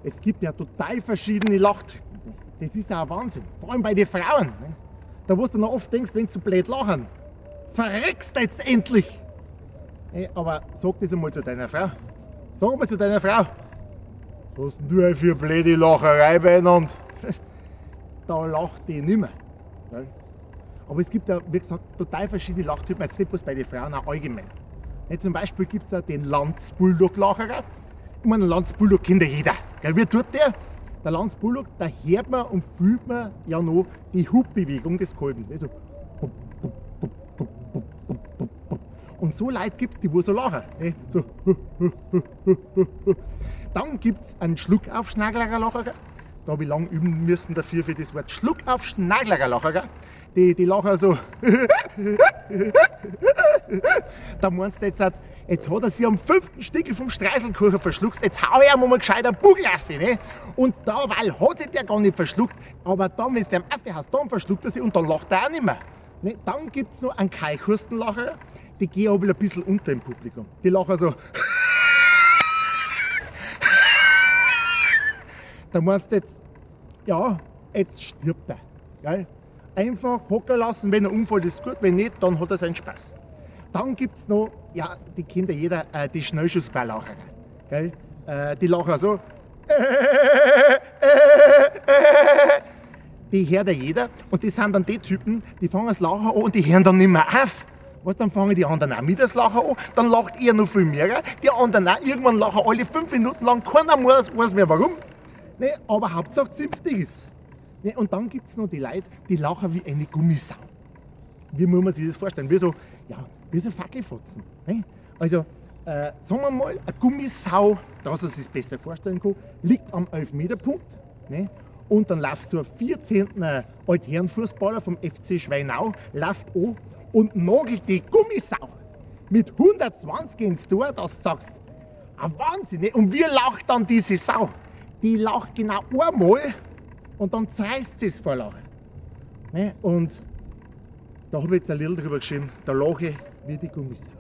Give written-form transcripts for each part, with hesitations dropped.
Es gibt ja total verschiedene Lachtypen. Das ist ja ein Wahnsinn. Vor allem bei den Frauen. Ne? Da wo du noch oft denkst, wenn sie blöd lachen, verreckst jetzt endlich! Ne, aber sag das einmal zu deiner Frau. Sag mal zu deiner Frau. Was hast denn du für blöde Lacherei beieinander? Da lacht die nimmer. Gell? Aber es gibt ja, wie gesagt, total verschiedene Lachtypen, jetzt nicht bloß bei den Frauen, auch allgemein. Ne, zum Beispiel gibt es ja den Lanz-Bulldog-Lacherer. Ich meine, Lanz-Bulldog kennt ja jeder. Gell? Wie tut der? Der Lanz-Bulldog, da hört man und fühlt man ja noch die Hubbewegung des Kolbens. Also, bup, bup, bup, bup, bup, bup, bup, bup. Und so Leute gibt es, die wo so lachen. Ne? So. Dann gibt es einen Schluckaufschnaglerer-Lacherer. Da habe ich lange üben müssen dafür für das Wort Schluckaufschnaglerer-Lacherer. Die lachen so. Da meinst du jetzt, jetzt hat er sich am 5. Stickel vom Streiselkuchen verschluckt, jetzt hau ich ihm mal gescheit einen Bugel auf, ne? Und da, weil hat sich der gar nicht verschluckt, aber dann, wenn du den Affe hast, dann verschluckt er sich und dann lacht er auch nicht mehr. Ne? Dann gibt es noch einen Kalkhurstenlacher, die gehen aber ein bisschen unter im Publikum. Die lachen so. Da meinst du jetzt, ja, jetzt stirbt er. Gell? Einfach hocken lassen, wenn er umfällt, ist gut, wenn nicht, dann hat er seinen Spaß. Dann gibt es noch, ja, die kennt ja jeder, die Schnellschussquallacherer. Gell? Die lachen so. Die hört ja jeder. Und das sind dann die Typen, die fangen das Lachen an und die hören dann nicht mehr auf. Weißt, dann fangen die anderen auch mit das Lachen an, dann lacht er noch viel mehr, die anderen auch. Irgendwann lachen alle 5 Minuten lang, keiner weiß mehr warum. Ne, aber Hauptsache zünftig ist. Ne, und dann gibt's noch die Leute, die lachen wie eine Gummisau. Wie muss man sich das vorstellen? Wie so, ja, wie so Fackelfotzen. Ne? Also, sagen wir mal, eine Gummisau, dass man sich besser vorstellen kann, liegt am 11-Meter-Punkt. Ne? Und dann läuft so ein 14. Altherrenfußballer vom FC Schweinau, läuft an und nagelt die Gummisau mit 120 ins Tor, dass du sagst, ein Wahnsinn. Ne? Und wie lacht dann diese Sau? Die lacht genau einmal und dann zerreißt sie es vor Lachen. Ne? Und da habe ich jetzt ein Lied drüber geschrieben, da lache ich wie die Gummisau.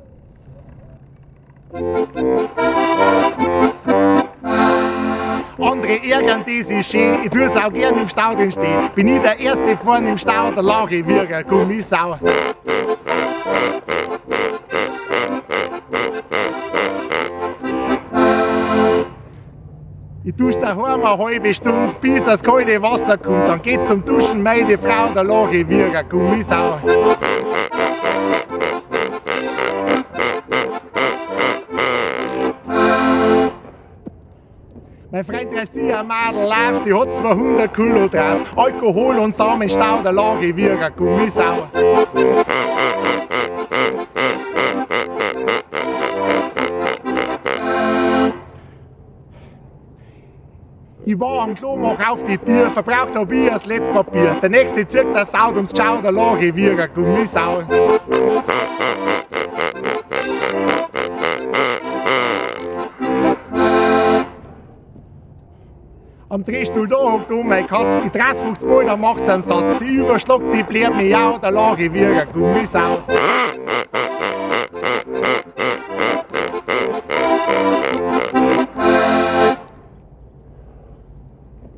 Andere ärgern die sich schön, ich tu's auch gern im Stau den stehen. Bin ich der Erste vorn im Stau, da lache ich wie eine Gummisau. Ich dusche daheim eine halbe Stunde, bis das kalte Wasser kommt. Dann geht zum Duschen meine Frau, da lache ich wie eine Gummisau. Mein Freund dressiert ein Madel auf, die hat 200 Kilo drauf. Alkohol und Samenstau, da lache ich wie eine Gummisau. Ich war am Klo, mach auf die Tür, verbraucht hab ich das letzte Papier. Der nächste zirkt der Sau ums Schau, da lach ich wie eine Gummisau. Am Drehstuhl da hockt um meine Katz, ich dreh's 50 Mal, dann macht's einen Satz. Sie überschlagt, sie blärt mich auch, da lach ich wie eine Gummisau.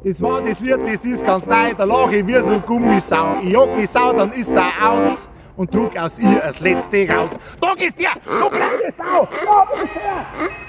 Das war das Lied, das ist ganz neu, da lach ich wie so eine Gummisau. Ich jag die Sau, dann ist sie aus und druck aus ihr das letzte raus. Da ist der, du blöde Sau! Da bist du!